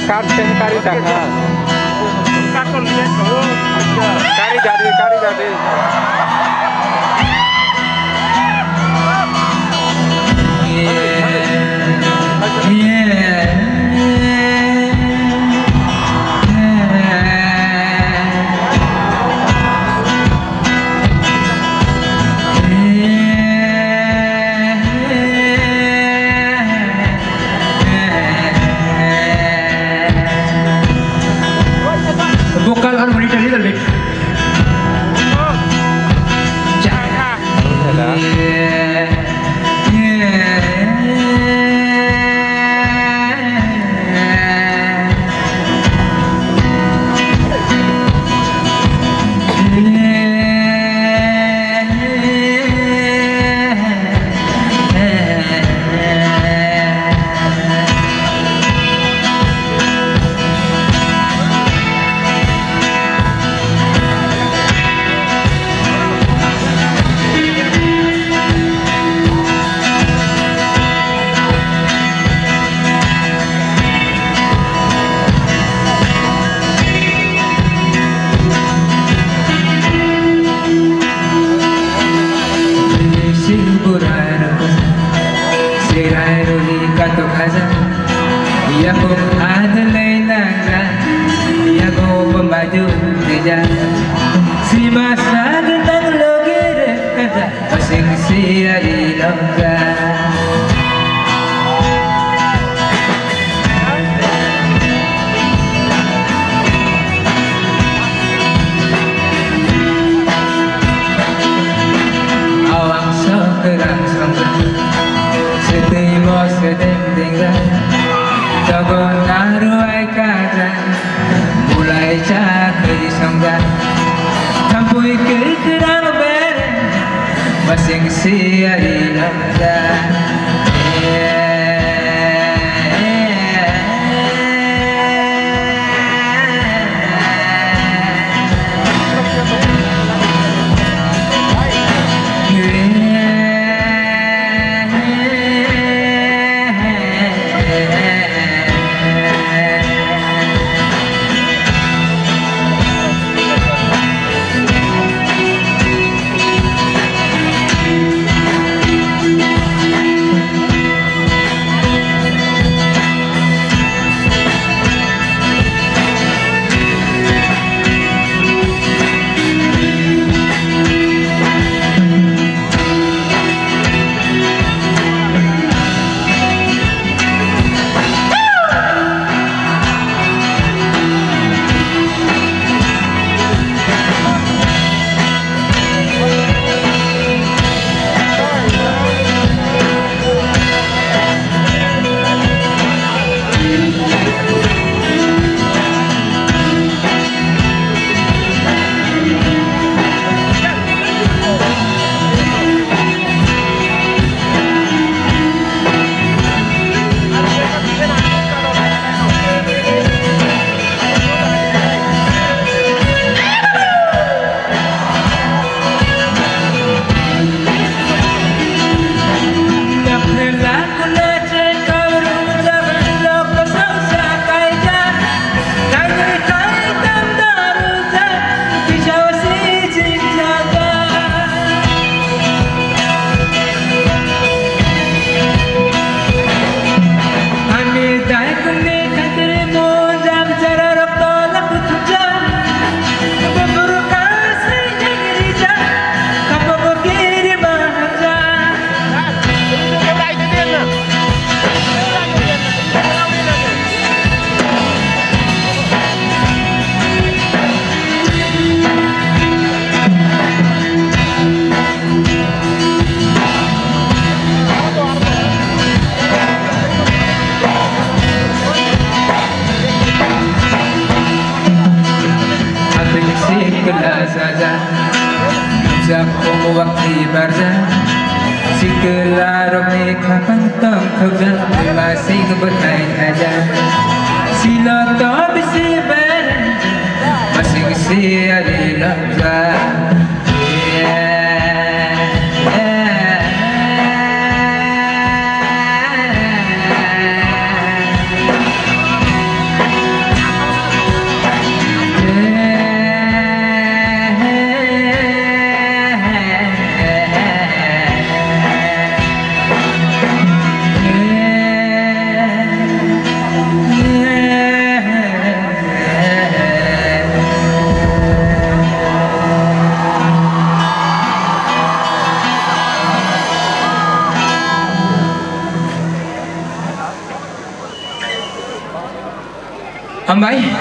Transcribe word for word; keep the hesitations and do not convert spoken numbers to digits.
Card pen kari dakha. Kari dadi, kari dadi. Vocal harmony ta little bit. Sirai ruli katok haja, yapo adalai nangja, yago pembaju teja, sima sagentang logi rekaja. Asing siari nongga. Awang sokerang songga. Setei mo sedeng dengga. Togo naruai kaja. Bulai chakri songga, thampui kwkhwrang bere, basing siari nongga. Aja, jak komo wakti barja, sikla rokni khapang tong khobjak, masing bwthai aja, silo to bisi ber, masing si ari lobja. Hambai.